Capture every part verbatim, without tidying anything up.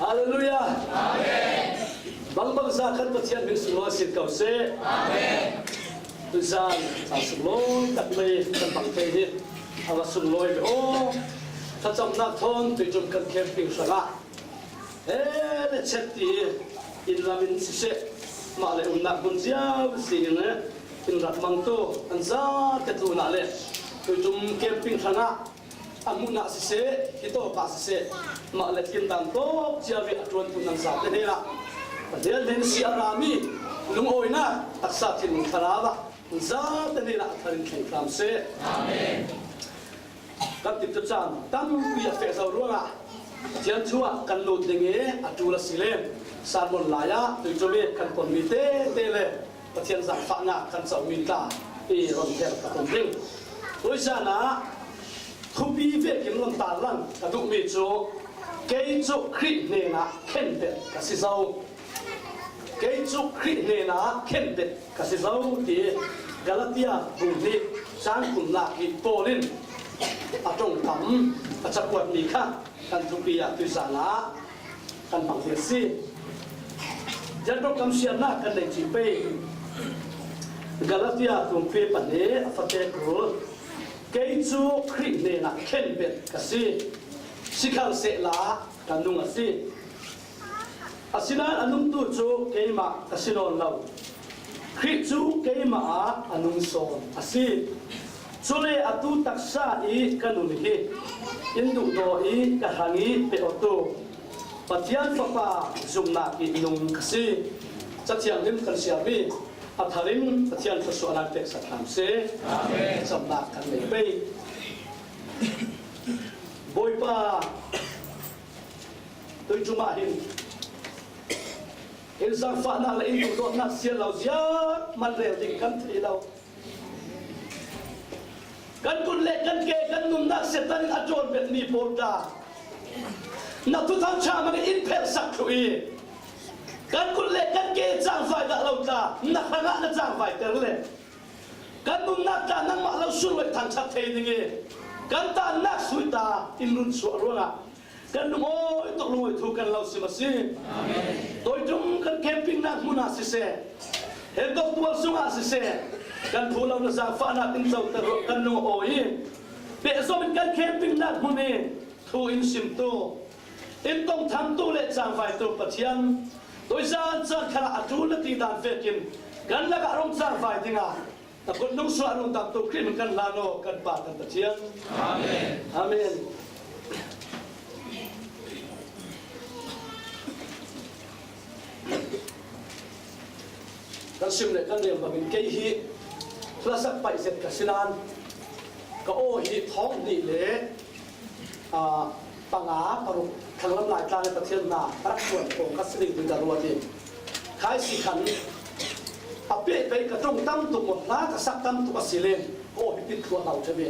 Halleluiah. Amen. Bangbangza kan Pathian min sunglawi sin ko seh. Amen. Tuzan sa sunglawi tak mai kan bang thei hi a va sunglawi ve aw. Thlacamnak thawn tuiṭum kan camping hrangah he le chet ti inn lamin siseh, mah le umnak hmun ziau si in, in rat mangtu an zate tlunah le tuiṭum camping hrangah a hmunah siseh, hitawkah siseh, mah le tindan tawk cia ve a ṭuantu nan zate hnenah Pathian hnen si a rami lungawinak taksa thinlung thlarau ah zate hnenah a tharin thleng hram seh. Amen. Kan tikcu caan tampi a feh zo ruangah Pathian thu ah kan lut ding i a ṭul a si le, sermon lai ah tuiṭum i kan tonmi tete le Pathian zaangfahnak kan comi tla i run her ka tum ding. Tuizan ah thupi vekin run tarlang ka duhmi cu, kei cu Khrih hnenah khenbet ka si zo. Kei cu Khrih hnenah khenbet ka si zo, ti Galatia bung hnih cang thumnak i Paul in a ṭongkam a cakuatmi kha kan thupi ah tuizan ah kan hmang hi a si. Ziangtluk kamsiarnak kan nei cih pei. Galatia tlumpi pahnih a fate kul. Kei cu Khrih hnenah khenbet ka si, sikhalsehla ka nung a si. Asinain a nungtu cu keimah ka si nawn lo, Khrih cu keimah ah a nung sawn a si. Cule atu taksa i ka nun hi in duhdaw i ka hrang i pe awtu Pathian Fapa zumnak i nung ka si. Cathianghlim kan siarmi a tharin Pathian thluasuahnak peksak hram seh. Amen. Camnak kan nei pei. Bawipa, tuiṭum ah hin in zaangfahnak le in duhdawtnak siar lo ziah man rel ding kan thei lo. Kan kut le kan ke kan nunnak Satan in a ṭuanbetmi pawl tla na Thuthang ṭha hmangin in phelhsak thluh i, kan kut le kan ke cangvai dah lo tla na hrangah na cangvaiter le kan nunnak tla nangmah lo sulvaih thangṭhat thei ding i, kan tannak suita in run suah ruangah kan lungawi tuk lungawi thu kan lo sim a si. Amen. Tuiṭum kan campingnak hmun ah siseh, he doctor sungah siseh, kan phu lo na zaangfahnak in coter ruah kan nung aw i, pehzom in kan campingnak hmun i thu in simtu, in tongthangtu le cangvaitu Pathian, tuizan caan khalah a ṭul na ti dan vekin kan lakah rung cangvai dingah na kut nung suah rundamtu Khrih min kan hlan aw, kan Pa kan Pathian. Amen. Amen. Kan sim le kan rel bangin kei hi hlasak paih zet ka si nain ka aw hi thawng hnih le aa, panga paruk thanglam Laitlang i Pathian hna a rak ṭuan kong ka si ding ti ka ruat i, khai si khan a pehpei ka ṭong tam tuk maw, hla ka sak tam tuk a si len ka aw hi pit thluah hau ṭheu i,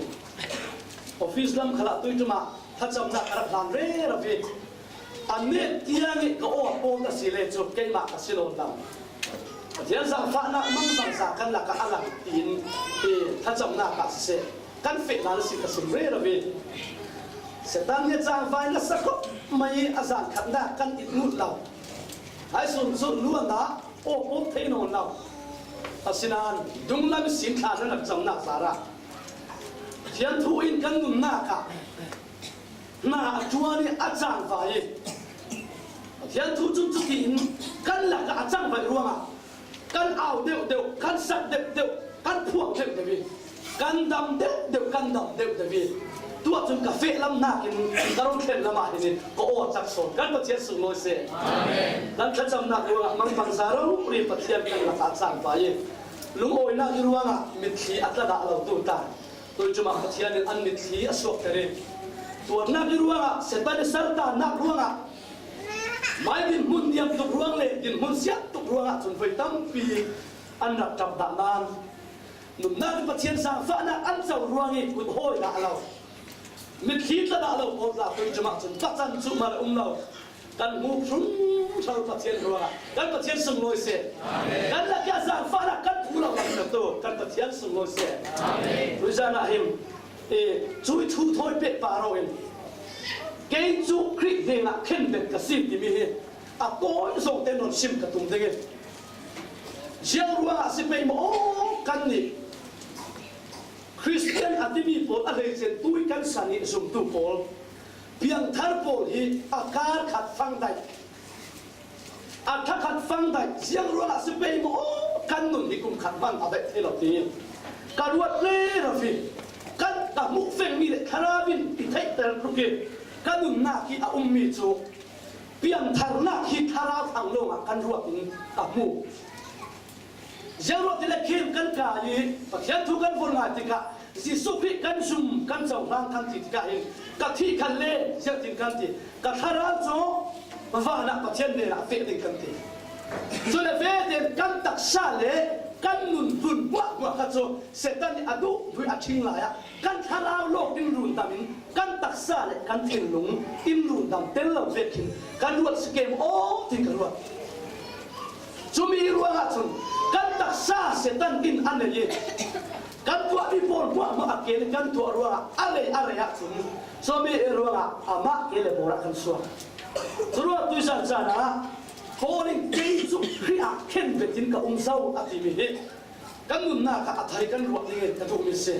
office lam khalah tuiṭum ah thlacamnak a rak hlan rero i, a nek tiang i ka aw a pawl ka si le cu keimah ka si lo lo. Pathian zaangfahnak mangbangza kan lakah a lang tiin, i thlacamnak ah siseh, kan feh hlan a si ka sim rero i, Satan nih cangvai nasa khawh mai a zan khatnak kan it ngut lo. Hai sun cu luan ah aw pawt thei nawn lo. Asinain dunglam sin thla na rak camnak zarah Pathian thu in kan nunnak ah hna a ṭuan i a cangvai i, Pathian thu cun cutiin kan lakah a cangvaih ruangah kan au deuh deuh, kan sak deuh deuh, kan phuang deuh deuh i, kan dam deuh deuh, kan dam deuh deuh i, tuah cun ka feh lam hnakin ka rung thlen lam ah hin ka aw a cak sawn. Kan Pathian sunglawi seh. Amen. Kan thlacamnak ruangah mangbangza rori Pathian kan lakah a cangvai i, lungawinak i ruangah mitthli a tla dah lo tu tla tuiṭum ah Pathian in an mitthli a suakter i, tuarnak i ruangah Satan i sertannak ruangah mai dinhmun diam tuk ruang le dinhmun siat tuk ruangah cun voi tampi an rak ṭap dah nain, nunnak i Pathian zaangfahnak an co ruang i kut hawi dah lo, mitthli tla dah lo pawl tla tuiṭum ah cun pacan cu mal a um lo. Kan hmuh hrum hro Pathian ruangah kan Pathian sunglawi seh. Amen. Kan lakah zaangfahnak kan phu lo lam tu kan Pathian sunglawi seh. Amen. Tuizan ah hin, eh, cui thu thawi peh pah ro in Kei cu Khrih hnenah khenbet ka si timi hi a tawi zawngte nawn sim ka tum ding i, ziang ruangah si pei maw kan nih? Khristian a timi pawl a hleice tui kan san i zumtu pawl, piangthar pawl hi a kar khat fangdaih, a thakhat fangdaih, ziang ruangah si pei maw kan nun hi kum khat hmanh a baih thei lo tiin ka ruat rero i, kan ka hmuh vengmi le thlarau in i theihter tluk i, ka nunnak hi a ummi cu piangtharnak hi thlarau thang lawngah kan ruat in ka hmu. Ziang ruat tile khem kan kai i Pathian thu kan von ngai tikah Jesuh Khrih kan zum kan cohlang kan ti tikah hin ka thih khan le ziangtin kan ti, ka thlarau cu vanah Pathian hnenah feh ding kan ti. Cule vete kan taksa le kan nun hlun hmuahhmuah kha cu Satan nih a duh hnuih a ṭhing lai ah kan thlarau lawk in rundam in kan taksa le kan thinlung in rundam tel lo vekin kan ruat si kem aw ti ka ruat. Cumi ruangah cun kan taksa Satan in a nei i kan tuahmi pawl hmuahhmuah a kel i kan tuah ruangah a rei a rei ahcun cumi ruangah amah ke le bawr ah kan suak. Curuangah tuisan caan ah Paul in kei cu Khrih ah khenbet in ka um zo a timi hi kan nunnak ah a thar i kan ruah ding in ka duhmi si.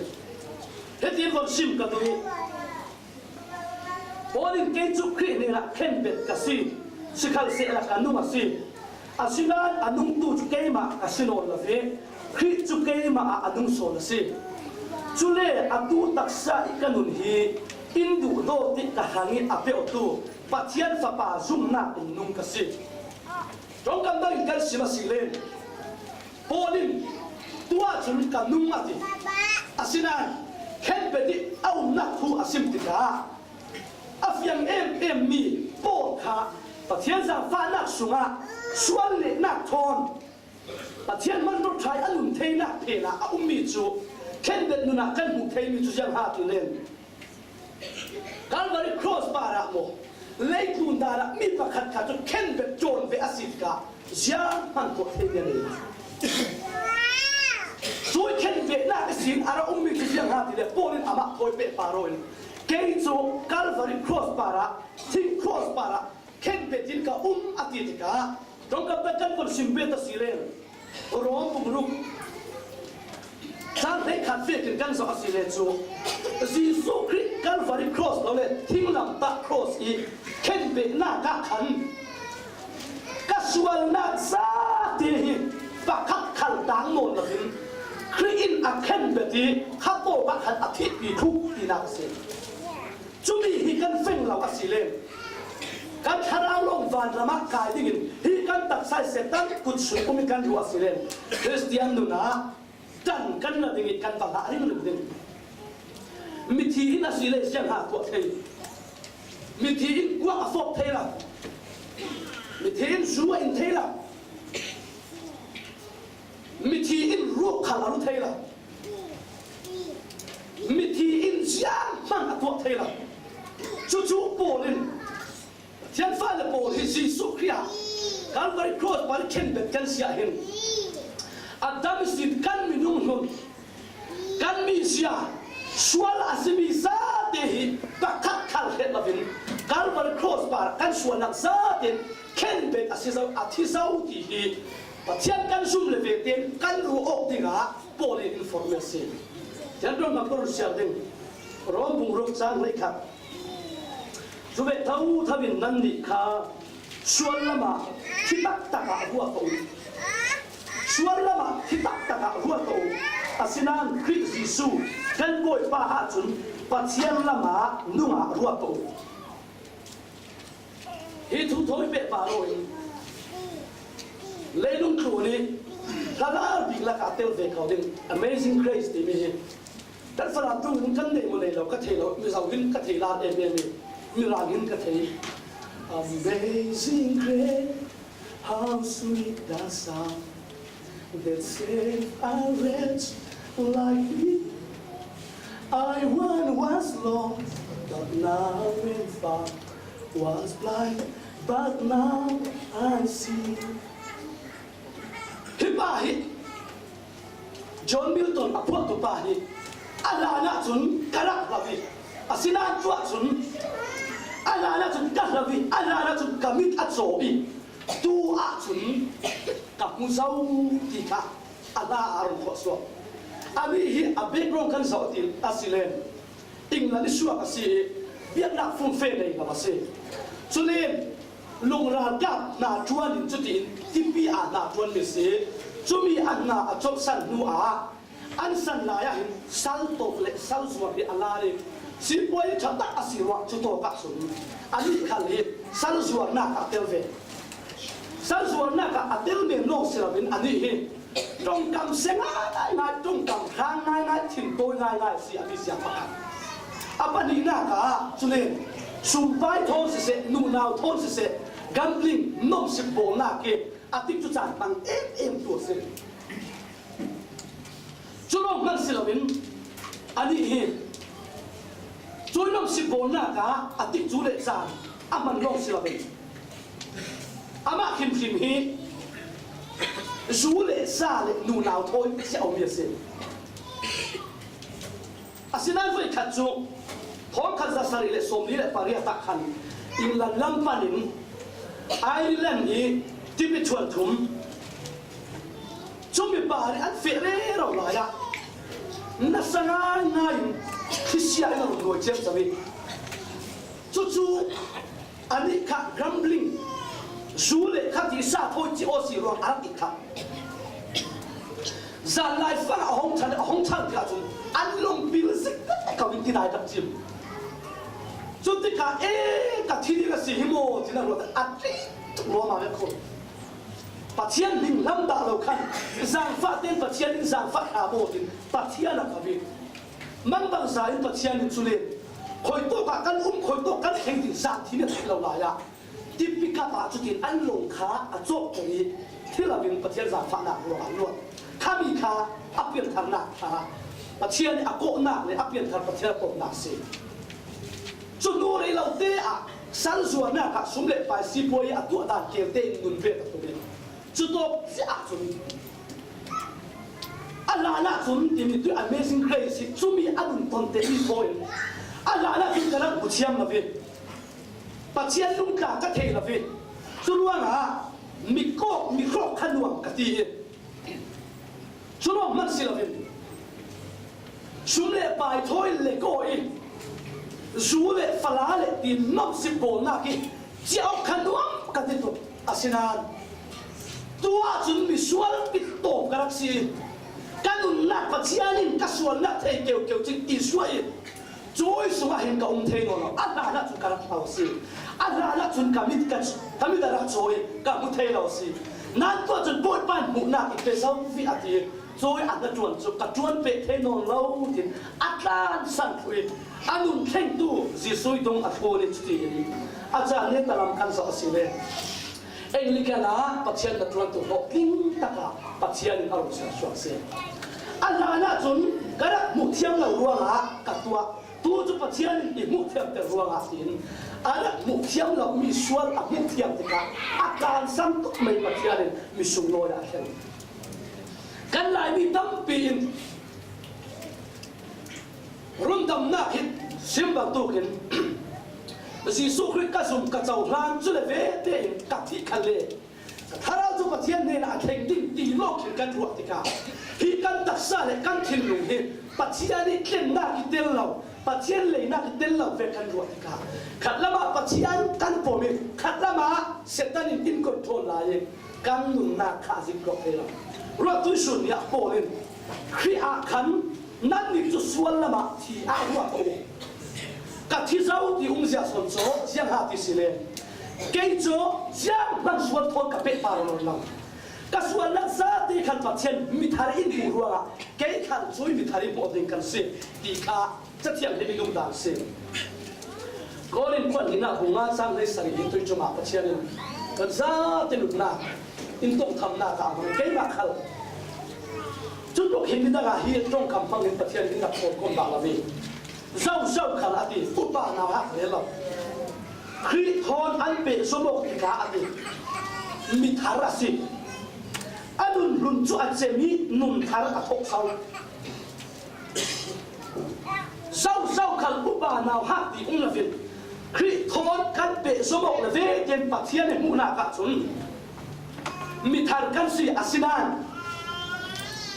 Hitin von sim ka duh i, Paul in kei cu Khrih hnenah khenbet ka si, sikhalsehla ka nung a si. Asinain a nungtu cu keimah ka si nawn lo i, Khrih cu keimah ah a nung sawn a si. Cule atu taksa i ka nun hi in duhdaw ti ka hrang i a peuhtu Pathian Fapa zumnak in nung ka si. Ṭongkam dang in kan sim a si len, Paul in tuah cun ka nung a ti. Asinain khenbet i a umnak thu a sim tikah a fiang em em mi Paul kha Pathian zaangfahnak sungah sual nehnak thawn Pathian hmanraw ṭha i a nun theinak phen ah a ummi cu khenbet nun ah kan hmuh theimi cu ziang ha ti len. Calvary cross par ah maw, leitlun dan ah mi pakhat kha cu khenbet ṭawn ve a si tikah zianghman tuah thei bia nei. Cui khenbetnak ihsin a ra ummi cu ziang ha ti le Paul in amah thawi peh par in kei cu Calvary cross par ah, thing cross par ah khenbet in ka um a ti tikah ṭongkam tak kan von sim ve ta si len. Rom bung ruk cang hleikhat vekin kan zoh a si le cu Jesuh Khrih Calvary cross lo le thinglamtah cross i khenbetnak ah khan ka sualnak zate hi pakhat khal tang nawn loin Khrih in a khenbet i khatawk ah khan a thihpi thuk tinak a si. Cumi hi kan feng lo a si len, kan thlarau lawng vanram ah kai dingin hi kan taksa i Satan kut sung um i kan ruah a si len, Khristian nun ah ṭan kan la ding i kan va hlah ringring ding. Mithi in a si le ziang ha tuah thei. Mithi in kuak a fawp thei lo. Mithi in zu a in thei lo. Mithi in ruak khal a ru thei lo. Mithi in zianghman a tuah thei lo. Cucu Paul in Pathian fale pawl hi Jesuh Khrih ah Calvary cross par khenbet kan si ah hin a dam ihsin kan minung hlun, kan mizia, sual a simi zate hi pakhat khal hreh loin Calvary cross par kan sualnak zate in khenbet a si zo, a thi zo ti hi Pathian kan zum le ve tein kan ruah awk dingah Paul in information a si. Thian ṭuan kan ka run siar ding. Rom bung ruk cang hleikhat. Cu ve thotho in nannih kha sual lamah thi taktak ah ruat ko u. Sual lamah thi taktak ah ruat ko u. Asinain Khrih Jesuh kan Bawipa ahcun Pathian lamah nungah ruat ko u. Hi thu thawi pehpar in leilung tlun i thlarau bik lakah tel ve ko ding. Amazing Grace timi hi kan Falam tlung in kan nei maw nei lo ka thei lo, Mizo hin ka thei lar em em i Mirang hin ka thei. Amazing Grace, how sweet the sound that saved a wretch like me. I once was lost, but now am found, was blind, but now I see. Hi pa hi John Milton a phuahtu pa hi a hlan ahcun ka rak hlo i, asinain tuah cun a A hlan ah cun ka hlo i, a hlan ah cun ka mit a caw i, tu ah cun ka hmu zo ti kha a hla ah a rung khawh suak. Anih hi a background kan zoh ti a si len, England i suak a si i, biaknak fumfe nei lo a si. Cule lungralkap hna ṭuan in cutin tipi ah hna ṭuanmi a si. Cumi an hna a colhsan hnu ah an san lai ah hin sal tawk le sal zuar hi a la i, sipuai ṭha tak a si ruah cu tawk ah cun anih khal hi sal zuarnak ah a tel ve. Sal zuarnak ah a tel men lawng si loin anih hi ṭongkam se ngaingai, ṭongkam hlang ngaingai, thintawi ngaingai a si a ti siangpahrang. A pahnihnak ah cule sumpai thawn siseh, nunau thawn siseh, gambling, nomsip bawlnak hi a tikcu caan hmang em em tu a si. Cu lawng hmanh si loin anih hi cui nomsip bawlnak ah a tikcu le caan a hman lawng si loin amah hrimhrim hi zu le sa le nunau thawi cia a ummi a si. Asinain voikhat cu thawngkhat za sarih le sawmli le pariat ah khan England lam panin Ireland i tipi ṭhuan thum, cumi pa nih an feh rero lai ah nasa ngaingai in thlisia in a rung luai ciamco i, cucu anih kha gambling, zu le kha tisa thawi ci aw si ruang a rak i kha. Zanlai fang a hong ṭhan, a hong ṭhan tikah cun an lungpil zik ko in tidai tak cim. Cu tikah, "E, ka thi ding a si hi maw?" tin a ruat a ṭih tuk lawm a mek khawh. Pathian hming lam dah lo khan, zangfah tein Pathian in zangfah hna maw tin Pathian a ka vit. Mangbangza in Pathian in cu len khuitawk ah kan um, khuitawk kan thleng ding zan thim a theih lo lai ah, tipi kap ah cutin an lung kha a cawk ko i, thi lo in Pathian zangfahnak ruangah luat. Khami kha a piantharnak kha Pathian i a kawhnak le a pianthar Pathian a kawhnak a si. Cu hnu rei lo te ah sal zuarnak ah sum le pai sipuai i a tuah dan kelte in nun ve ka tum in, cu tawk cia ahcun a hlan ahcun timi tu Amazing Grace hi cumi a nun ton te mi thaw in a hlan ahcun ka rak hmu thiam lo ve. Pathian lungtla ka thei lo ve. Cu ruangah mi kawk, mi hrawk kha nuam ka ti i, cu lawng hmanh si loin sum le pai thawi le kaw i, zu le fala le ti nomsip bawlnak i cia awk kha nuam ka ti tuk. Asinain tu ahcun misual pittawm ka rak si i, ka nunnak Pathian in ka sualnak thei keukeu cing i suah i, cui sungah hin ka um thei nawn lo. A hlan ahcun ka rak hlau a si. A hlan ahcun ka mit, ka, ka mit a rak caw i ka hmu thei lo a si. Nain tuah cun Bawipa in hmuhnak in pe zo viah a ti. Cui a hnaṭuan cu ka ṭuan peh thei nawn lo, tin a tlansan thluh i a nun thlengtu Jesuh i dong a thlun i cuti in a caan neta lam kan zoh a si le. Anglican ah Pathian hnaṭuantu hlawhtling takah Pathian in a rung sersuak a si. A hlan ahcun ka rak hmuh thiam lo ruangah ka tuah. Tu cu Pathian in i hmuh thiamter ruangah tiin a rak hmuh thiam lo mi sual a hmuh thiam tikah a tlansan tuk mei Pathian in mi sunglawi ah a thlen. Kan Laimi tampi in rundamnak hi sim bantukin Jesuh Khrih ka zum ka cohlan, cule vete in ka thih khan le ka thlarau cu Pathian hnenah a thleng ding ti lawng khin kan ruah tikah, hi kan taksa le kan thinlung hi Pathian i tlennak i tel lo, Pathian leinak i tel lo ve kan ruah tikah, khat lamah Pathian kan pom i khat lamah Satan in in control lai i kan nunnak kha a zik hlawh thei lo. Ruahtu Sun nih a Paul in Khrih ah khan nannih cu sual lamah thi ah ruah ko u. Ka thi zo ti um zia sawn cu ziang ha ti si le, kei cu ziang hmanh sual thawn ka pehpar nawn lo. Ka sualnak zate khan Pathian mithar in hmuh ruangah kei khan cui mithar in hmuh ding kan si ti kha Cathiang hi i duh dan si. Korin kuat hnihnak bung nga cang hlei sarih hi tuicung ah Pathian in kan zate nunnak in tongthamnak ah a hmang keimah khal. Cutluk hi midang ah hi ṭongkam hmang in Pathian in rak kawl khawm dah lo i, zozo khal a ti, upa nauhak ve lo. Khrih thawn an peh zom awk tikah a ti, mithar a si. A nun hlun cu a cem i nun thar a thawk so. Zozo khal upa nauhak ti um loin Khrih thawn kan pehzom awk le vete in Pathian i hmuhnak ah cun mi thar kan si, asinain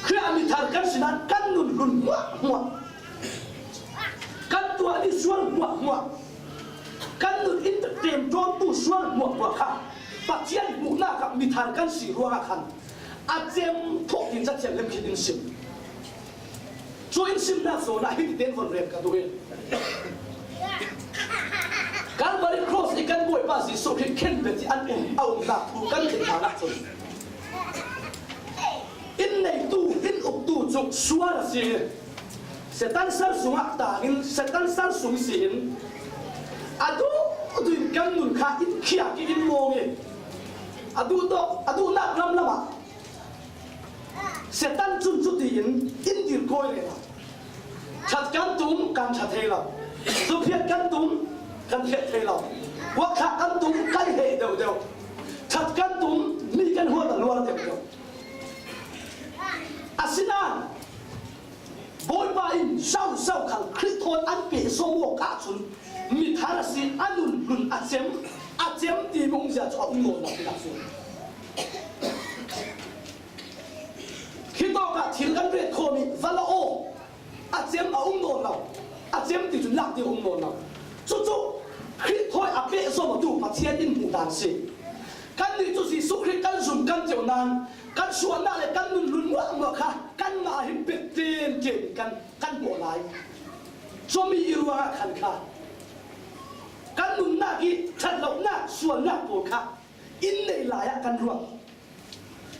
Khrih ah mi thar kan si nain kan nun hlun hmuahhmuah, kan tuahmi sual hmuahhmuah, kan nun in ṭemṭawntu sual hmuahhmuah kha Pathian hmuhnak ah mi thar kan si ruangah khan a cem khawh tiin Cathiang lemkhit in sim. Cu in simnak zawn ah hiti tein von rem ka duh i, Calvary Cross i kan Bawipa Jesuh Khrih khenbet i an um, a umnak thu kan theih hlan ahcun, in neitu, in uktu cu sual a si i, Satan sal sungah taang in, Satan sal sung si in, a duh duh in kan nun kha in khiak i, in mawng i, a duh tawk, a duhnak lamlam ah Satan cun cutiin in dir kawi rero. Ṭhat kan tum, kan ṭha thei lo. Zuphiat kan tum, kan thiat thei lo. Kuakthlah kan tum, kan heh deuhdeuh. Ṭhat kan tum, mi kan huat a luar deuhdeuh. Asinain Bawipa in zozo khal Khrih thawn an pehzom awk ahcun mi thar a si, a nun hlun a cem, a cem ti mungzia cu a um nawn lo, tiah a si. Khi tawkah thil kan ret khawhmi va la aw, a cem a um nawn lo, a cem ti cun lak ding a um nawn lo. Cucu Khrih thawi a pehzom awtu Pathian in hmuh dan si. Kannih cu Jesuh Khrih kan zum kan ceuh nain kan suahnak le kan nun hlun hmuahhmuah kha kanmah ah hin pek ṭenṭen in kan, kan hmuh lai. Cumi i ruangah khan kha kan nunnak i ṭhat lonak, sualnak pawl kha in nei lai ah kan ruat.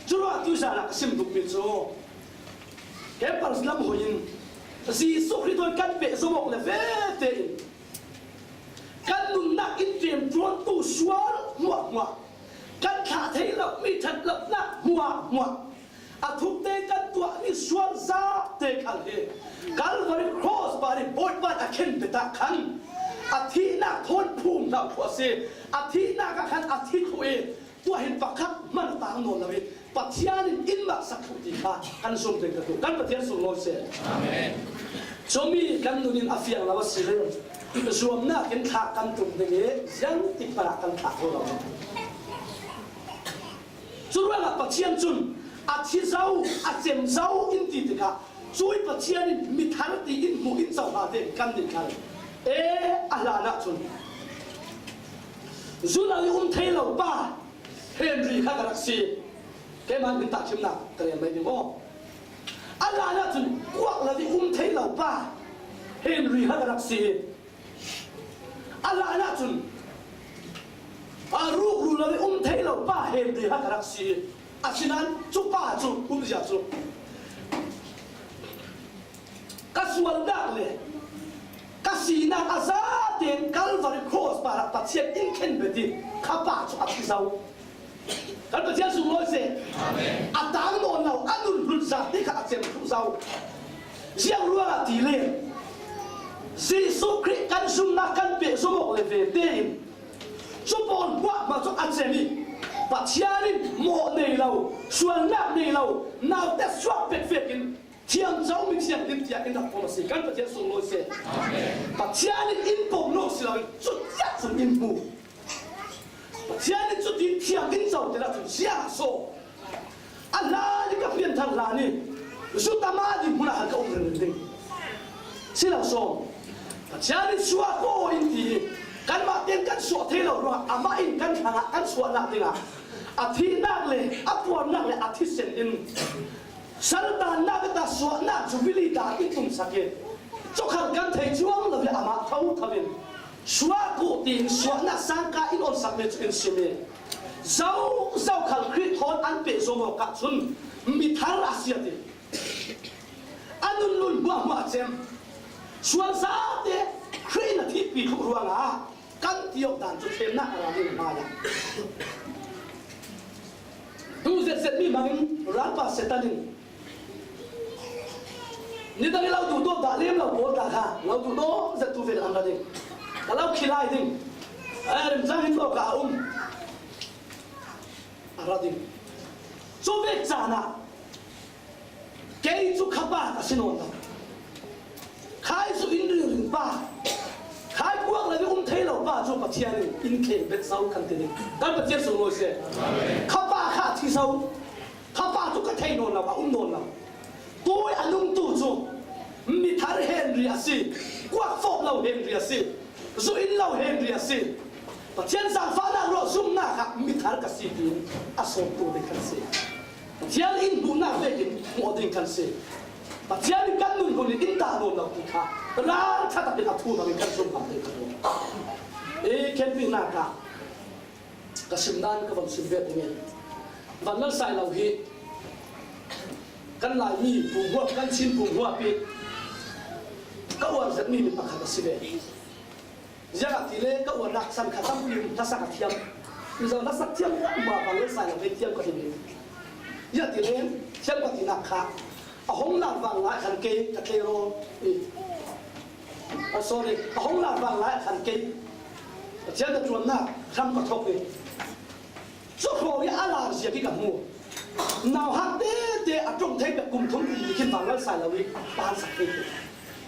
Curuangah tuizan ah ka sim duhmi cu, campus lam hoi in Jesuh Khrih thawn kan pehzom awk le vete in kan nunnak in ṭemṭuantu sual hmuahhmuah, kan thlah thei lomi ṭhat lonak hmuahhmuah, a thukte kan tuahmi sual zate khal hi Calvary Cross par in Bawipa in a khenbet ah khan a thihnak thawn phum hlah khawh a si. A thihnak ah khan a thi khawh i, tuah hin pakhat hman a tang nawn lo i, Pathian in in mah sak thluh ti kha kan zumh ding ka duh. Kan Pathian sunglawi seh. Amen. Cumi kan nun in a fiang lo a si le, zuamnak in thlah kan tum ding i, ziang tik hmanh ah kan thlah kho lo. Curuangah Pathian cun a thi zo, a cem zo in ti tikah, cui Pathian in mi thar tiin hmuh in cohlan te kan nih khal. E, a hlan ahcun zu lo i um thei lo pa Henry kha ka rak si. Keimah nih tahṭhimnak ka rel mai ding maw? A hlan ahcun kuak lo i um thei lo pa Henry kha ka rak si. A hlan ahcun a rukru lo i um thei lo pa Henry kha ka rak si. Asinain cu pa cu umzia cu ka sualnak le ka sinak a zaten Calvary Cross parah Pathian in khenbet i kha pa cu a thi zo. Kan Pathian sunglawi seh. Amen. A tang nawn lo, a nun hlun zate kha a cem thluh zo. Ziang ruangah ti le, Jesuh Khrih kan zumnak kan pehzom awk le vete in cu pawl hmuahhmuah cu a cem i, Pathian in mawh nei lo, sualnak nei lo naute suak vekvek in thiam zo, mi thianghlim tiah in rak pom a si. Kan Pathian sunglawi seh. Amen. Pathian in in pom lo si loin cutiah cun in hmu. Pathian in cutin thiam in co tiah cun ziah a so. A hlan i ka hmian thar hlan i zu tam a dih hmun ah khan ka um ringring ding si lo sawn. Pathian in suak aw in ti i, kanmah tein kan suah thei lo ruangah amah in kan hrangah kan suahnak dingah a thihnak le a puarnak le a thisen in saltannak ta suahnak Jubilee dan in tumsak i, cu khal kan thei cuang lo le amah thotho in suak uh tiin suahnak sangka in onsak mi cu in sim i, zozo khal Khrih thawn an pehzom awk ahcun mi thar a si a ti. A nun hlun hmuahhmuah a cem. Sual zate Khrih in a thihpi thluh ruangah kan ti awk dan cu thlemnak a ra ding hmai ah. Tu zetzetmi hmangin ralpa Satan in nidang i lo duh dawh dah lem lo pawl ta kha lo duh dawh zet tu vel an ra ding. Ka lo khi lai ding. Ai, remcang hin awk a um. A ra ding. Cu vek caan ah kei cu kha pa ka si nawn lo. Khai cu in ringring pa, khai kuak lo i um thei lo pa cu Pathian in in kheng bet zo kan ti ding. Kan Pathian sung lo se. Kha pa kha a thi zo. Kha pa cu ka thei nawn lo, a um nawn lo. Tui a nungtu cu mithar henri a si, kuak fawp lo henri a si, zu in lo henri a si. Pathian zaangfahnak ruah zumnak ah mithar ka si tiin a sawmtu ding kan si. Pathian in hmuhnak vekin hmuh ding kan si. Pathian in kan nun hun in in dah nawn lo ti kha ralṭha takin a thu bangin kan zum bang ding kan um. Ee, khenpinak ah ka sim nan ka van sim ve ding i, Vanlal Sailo hi kan Laimi pumhuap, kan Chin pumhuap i ka uar zetmi mi pakhat a si ve. Ziangahtile ka uarnak san kha tampi hlasak a thiam. Mizo hlasak thiam ruangah Vanlal Sailo hi thiam ka ti ve. Ziangahtile thiam ka tinak kha a hong lar vang lai khan kei ka tleirawl i, oh, sorry, a hong lar vang lai khan kei Pathian ka ṭuannak hram ka thok i, cu hrawng i a lar zia khi ka hmu. Nauhak tete a ṭong thei pek kum thum kum ni khin Vanlal Sailo i paansak thei thlu.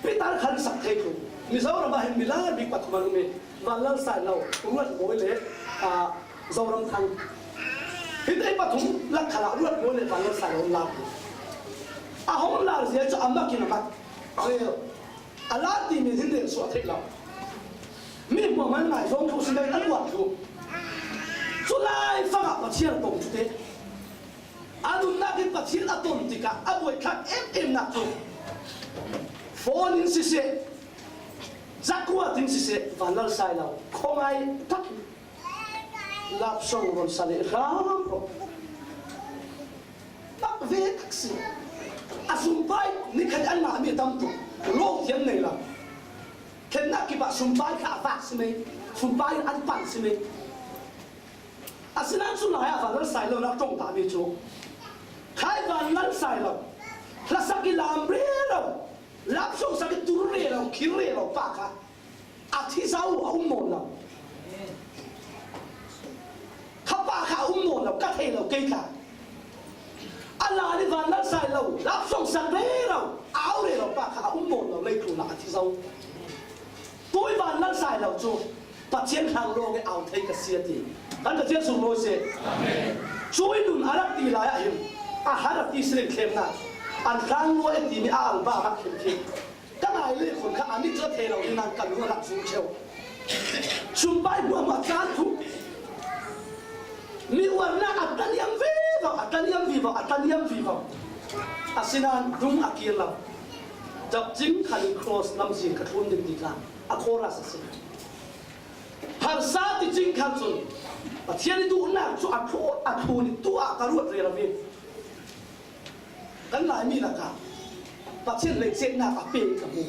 Pitar khan sak thei thlu. Mizoram ah hin milar bik pathum an um i, Vanlal Sailo, Ruat Bawi le, aa, Zoram Thang. Hite pathum lak khalah Ruat Bawi le Vanlal Sailo an lar. A hong lar zia cu a mak in a mak. A lar timi hin rel suah theih lo. Mi hmuahman ngaizawng thu si dai an uar thu. Cu lai fangah Pathian a tong cu te. A nunnak in Pathian a ton tikah a buaithlak ememnak cu phone in siseh, zakuat in siseh, Vanlal Sailo khawngai tak in love song rawn sa leh hram rawh. Mak ve tak si. A sumpai nikhat an ngahmi a tam tuk. Lawng thiam nei lo. Thlennak kipah sumpai kha a vak si mei. Sumpai an pan si mei. Asinain cu lai ah Vanlal Sailo nak ṭong tahmi cu, khai Vanlal Sailo hlasak i lam rero, love song sak i tur rero, khir rero pa kha a thi zo, a um nawn lo. Kha pa kha a um nawn lo, ka thei lo kei tla. A la nih Vanlal Sailo love song sak rero, a au rero pa kha a um nawn lo, leitlun ah a thi zo. Tui Vanlal Sailo cu Pathian hlanglawng i au thei ka si a ti. Kan Pathian sung lawi seh. Amen. Cui nun a rak ti lai ah hin a har a ti si len thlemnak an hlanglawng i timi a album ah khin khi ka ngai le khun kha a nih cu a thei lo ding nan ka lung a rak zum cheu. Sumpai hmuahhmuah caan thu. Mi uarnak a taniam vivo, a taniam vivo, a taniam vivo. Asinain dung a kir lo. Capcing khalin cross lamzin ka thlun ding ti kha a chorus a si. Harsa ti cing khal cun Pathian i duhnak cu a thlun, a thlun i tu ah ka ruat rero i, kan Laimi lakah Pathian leicetnak a pe ka hmu.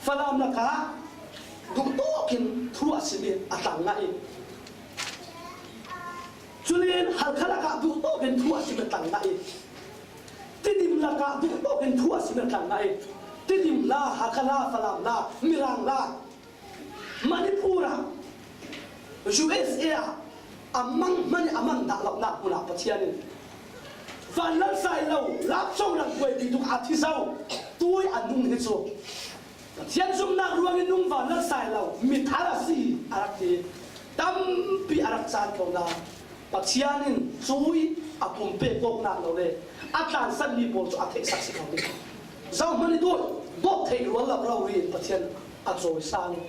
Falam lakah duhtawk in thu a sim i a tlang ngah i, culen Halkha lakah duhtawk in thu a sim i a tlang ngah i, Tidim lakah duhtawk in thu a sim i a tlang ngah i, Tidim la, Hakha la, Falam la, Mirang la, Manipur ah, U S A ah a mang hmanh i a mang dah lonak hmun ah Pathian in Vanlal Sailo love song rak buaipi tuk a thi zo, tui a nung hi cu Pathian zumhnak ruangin nung Vanlal Sailo mithar a si a rak ti tampi a rak caan ko lai. Pathian in cui a pumpek kawknak lo le a tlansanmi pawl cu a theihsak si ko ding. Zohman i dawt, dawt theih rual lo rori in Pathian a cawisang.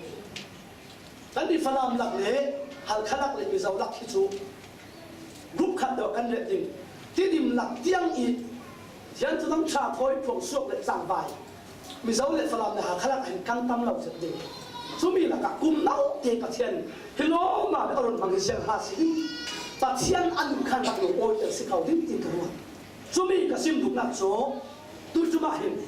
Kan i Falam lak le Halkha lak le Mizo lak hi cu group khat deuh kan reh ding. Tidim lak tiang i Thian Thudang ṭha thawi phuang suak le tlangvai Mizo le Falam le Hakha lak ah hin kan tam lo zet ding. Cumi lakah kum naute Pathian hi lawmam a run hmang hi ziang ha si ding. Pathian a nun khan rak lung awi ter si ko ding tin ka ruat. Cumi ka sim duhnak cu tuicum ah hin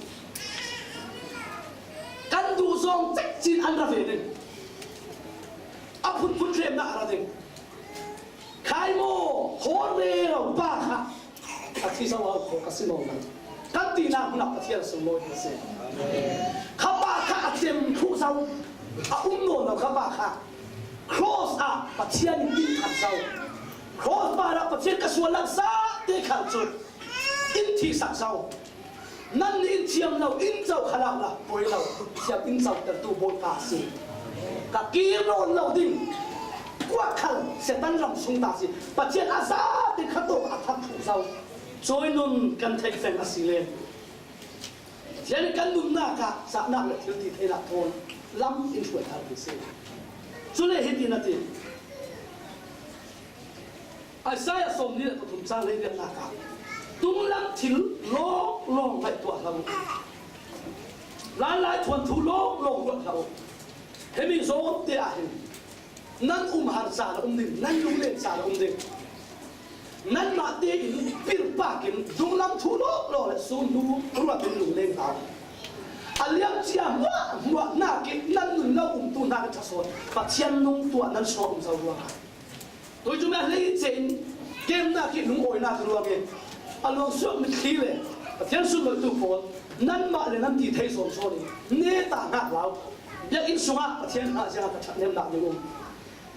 kan duh zawng cekcin an ra ve ding. A phunphun tlemnak a ra ding. Khai maw, hawl rero pa kha a thi zo a kho ka si maw nang? Kan tinak hmun ah Pathian sunglawi hi a si. Kha pa kha a cem thluh zo, a um nawn lo kha pa kha cross ah Pathian in in khat zo. Cross par ah Pathian ka sual lak zate khal cu in thihsak zo. Nan nih in thiam lo, in co kha lo la, poi lo, thiam in cotertu Bawipa a si. Ka kir nawn lo ding. Kuat khal Satan ram sung ta si. Pathian a zate kha tawh a thak thu zo. Chawi nun kan theih feng a si le. Pathian kan nunnak ah zahnak le thil ti theinak thawn lam in hruai thar ti si. Cule hiti na ti. Isaiah sawmli le pathum chang hleiriatnak ah, tunglam thil lawnglawng ngaihtuah hlah uh. Lailai thuanthu lawnglawng ruat hlah uh. Hemi zawngte ah hin nan umhar caan a um ding, nan lunglen caan a um ding. Nanmah tein pirpakin dunglam thu lawnglawng le sun hnu ruatin lungleng hlah uh. A liam cia hmuahhmuah hnakin nan nun lo umtu hnakin thasawn Pathian nung tuah nan suak um zo ruangah. Tuitum a hleice in kemnak hi lungawinak ruangin a luangsuak mitthli le Pathian sunloihtu pawl nanmah le nan ti thei sawnsawn in neta hngak hlah uh. Biakinn sungah Pathian hngah ziangah ka ṭhahnemnak ding um.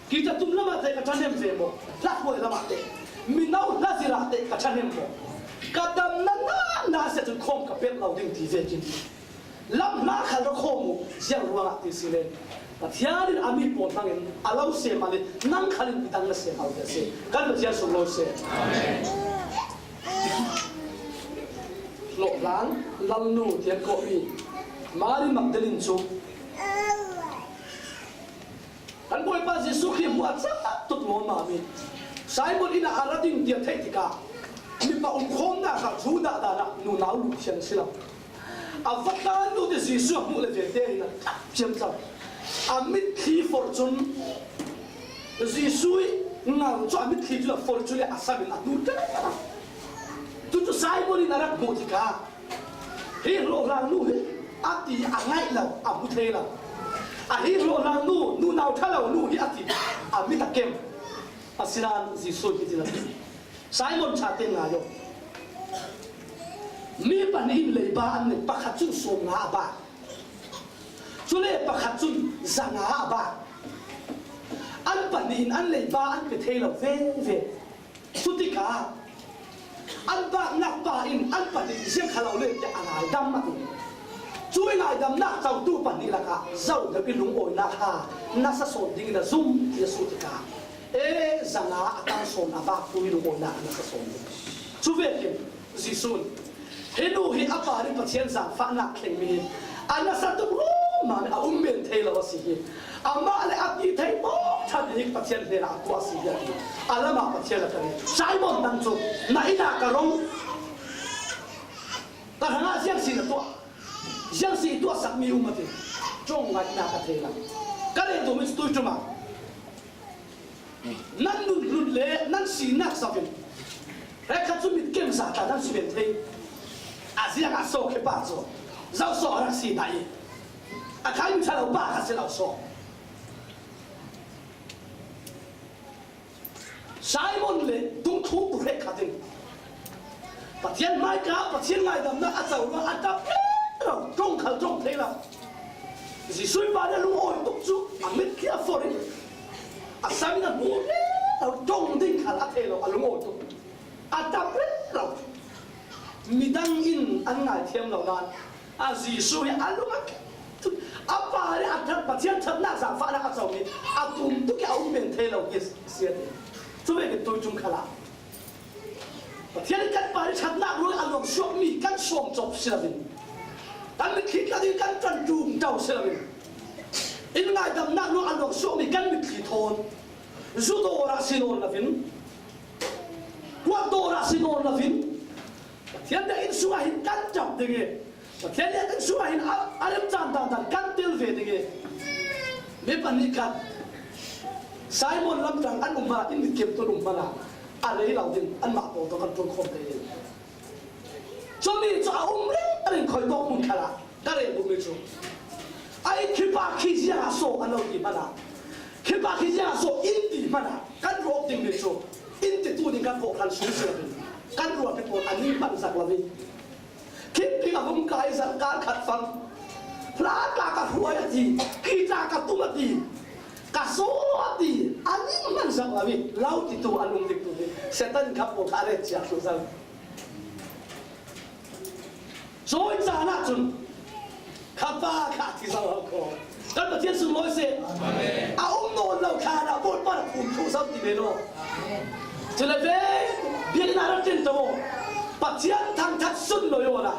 Kita tum lamah teh ka ṭhahnem ve maw? Hlakhuai lamah teh, mino hlazirah teh ka ṭhahnem maw? Ka damna na na sia cun khawm ka pelh lo ding ti vekin lam hna khal ra khawm uh. Ziang ruangah ti si le Pathian in a mi pawl hmangin a lo sem a le nang khal in midang na sem a si. Kan Pathian sung lo se. Hlawhhlang lalnu tiang kawhmi Mari Magdalin cu kan Bawipa Jesuh Khrih hmuh a cah tut lawmmami Simon inn ah a ra ding tiah theih tikah mipa umkhawmnak ah Judah dan ah nunau luh thiang si lo. A fapa nu te Jesuh a hmuh le ve te in a tlap ciamco. A mitthli forh cun Jesuh i ngal cu a mitthli cu a forh cu le a sam in a hnu ṭan. Tucu Simon in a rak hmuh tikah hi hlawhhlang nu hi a ti a ngaih lo, a hmu thei lo. A hi hlawhhlang nu, nunau ṭha lo nu hi a ti a mit a kem. Asinain Jesuh hi ti lo. Simon ṭha te ngai aw. Mi pahnih in leiba an nei, pakhat cun sawmnga a bak. Cule pakhat cun zanga a bak. An pahnih in an leiba an pe thei lo veve. Cutikah an baknak pa in an pahnih ziang kha lo le tiah a ngaidam a ti. Cui ngaidamnak cotu pahnih lakah zo deuh i lungawinak ha nasa sawn dingin a zum ti a sut tikah, e, zanga a tang sawn a bak tu i lungawinak a nasa sawn ding. Cu vekin Jesuh in, hi nu hi a pa nih Pathian zaangfahnak thlengmi hi a nasa tuk lawmmam i a um men thei lo a si hi. Amah le a ti thei bawk ṭhan hi Pathian hnenah a tuah a si hi a ti. A lamah Pathian a kari. Simon nang cu na inn ah ka rong, ka hrangah ziang si na tuah, ziang si i tuahsakmi um a ti. Ṭong ngaihnak a thei lo. Ka rel duhmi cu tuiṭum ah nan nun hlut le nan sinak zoh in hrekkhat cu mit kem zata nan si men thei. A ziangah so khi pa cu zoh so a rak si hna i a khai mi ṭha lo pa kha si lo so. Simon le dungthluktu hrekkhat in Pathian hmaika Pathian ngaidamnak a co ruang a ṭap rero, ṭong khal ṭong thei lo. Jesuh pa nih a lungawi tuk cu a mitthli a forh in a sam in a hmu rero, ṭong ding khal a thei lo, a lungawi tuk. A ṭap rero. Midang in an ngaithiam lo nain a Jesuh hi a lung a, a pa nih a ṭhat, Pathian ṭhatnak zaangfahnak a comi a tum tuk i a um men thei lo hi a si a ti. Cu vekin tuiṭum khalah Pathian in kan pa nih ṭhatnak ruangah a luang suakmi kan sawm cawp si loin, kan mitthli tlat in kan ṭan ṭum ṭo si loin, in ngaidamnak ruangah a luang suakmi kan mitthli thawn zu dawr ah si nawn loin, kuat dawr ah si nawn loin, Pathian biakinn sungah hin kan ṭap ding i, Pathian biakinn sungah hin a, a remcang dandan kan tel ve ding i, mi pahnih khat Simon lamtang an um hmanah, inn mit kemtu an um hmanah, a rei lo ding, anmah pawl tawh kan ṭuan khawm te ding. Cumi cu a um ringring khoi tawk hmun khalah ka rel duhmi cu, ai, khi pa khi ziangah so an lo ti hmanah, khi pa khi ziangah so in ti hmanah kan ruah dingmi cu, in titu ding kan kawhhran sung si loin kan ruahmi pawl a ning hmanh zak lo i, khi ping a vung kai zat kar khat fang, hla tla ka hruai a ti, khi tla ka tum a ti, ka sawm a ti, a ning hmanh zak lo i, lo titu an um ding tu hi Satan in kha pawl kha a ret cia thluh zang. Cawi caan ahcun kha pa kha a thi zo lo ko. Kan Pathian sunglawi seh. A um nawn lo thla ah Bawipa na phum thluh zo ti ve lo. Cule ve, biakinn ah rak ṭin to. Pathian thangṭhat sun lo i awla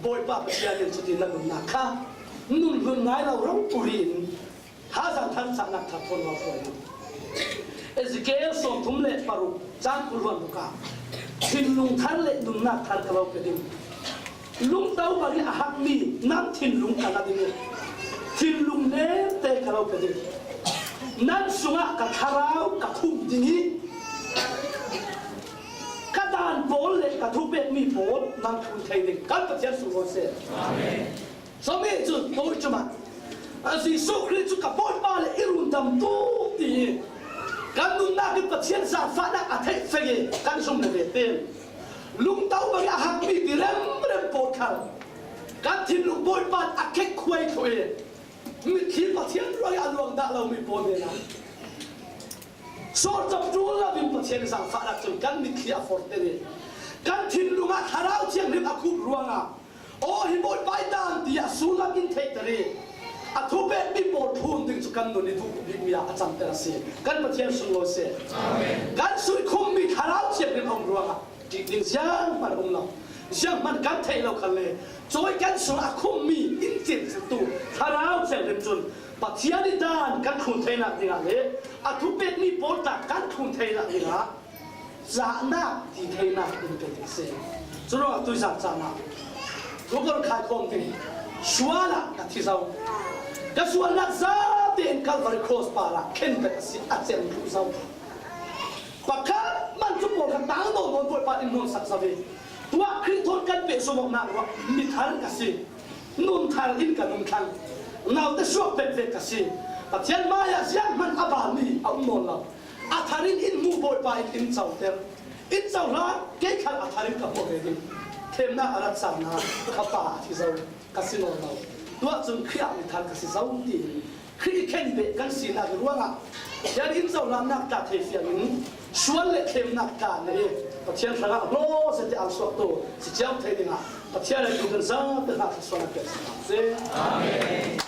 Bawipa Pathian in cuti na nunnak kha nun hlun ngai lo ropui in thazaang tharsatnak thar thawn lo hruai lo. Ezekiel sawmthum le paruk cang kul hluan tuk ah thinlung thar le nunnak thar ka lo pe ding. Lungto bang i a hakmi nan thinlung ka la ding i thinlung nemte ka lo pe ding. Nan sungah ka thlarau ka khum ding i ka daan pawl le ka thupekmi pawl nan thlun thei ding. Kan Pathian sunglawi seh. Amen. Zomi cu Bawi cumah a Jesuh Khrih cu ka Bawipa le i rundamtu ti i kan nunnak in Pathian zaangfahnak a theih fek i kan zum le ve te. Lungto bang i a hakmi ti remrem pawl khal kan thinlung Bawipa in a khekkhuai thluh i mitthli Pathian ruang i a luang dah lomi pawl hnenah sawlcam ṭul lo in Pathian zaangfahnak cun kan mitthli a forhter i kan thinlung ah Thlarau Thianghlim a khumh ruangah aw hi Bawipa i daan tiah sullam in theihter i a thupekmi pawl thlun ding cu kan nun i duh bikmi ah a camter a si. Kan Pathian sunglawi seh. Amen. Kan sui khummi Thlarau Thianghlim a um ruangah ṭih ding zianghman a um lo. Zianghman kan theih lo khalle cawi kan sungah a khummi in cincintu Thlarau Thianghlim cun Pathian i daan kan thlun theinak dingah le a thupekmi pawl tla kan thlun theinak dingah zahnak ti theinak in pe ding a si. Curuangah tuizan caan ah thu ka run khaikhawm ding. Sual ah ka thi zo. Ka sualnak zate in Calvary Cross parah khenbet a si, a cem thluh zo. Pakhat man cu pawl kha tang nawn nawn Bawipa in hmuangsak zo i tuah Khrih thawn kan pehzom awknak ruah mithar ka si. Nun thar in ka nun thlang. Naute suak pek ve ka si. Pathian mai ah zianghman a balmi a um nawn lo. A thar in in hmuh Bawipa in in coter. In cohlan kei khal a thar in ka hmuh ve ding. Thlemnak a rat caan ah ka pa a thi zo ka si nawn lo. Tuah cun Khrih ah mithar ka si zo tiin Khrih i khenbeh kan sinak ruangah Pathian in cohlannak tla thei fiang in sual le thlemnak tla nei i Pathian hrangah hlaw zet i ang suak tu si cio thei dingah Pathian in kan zate hna thluasuahnak kan si hna seh. Amen.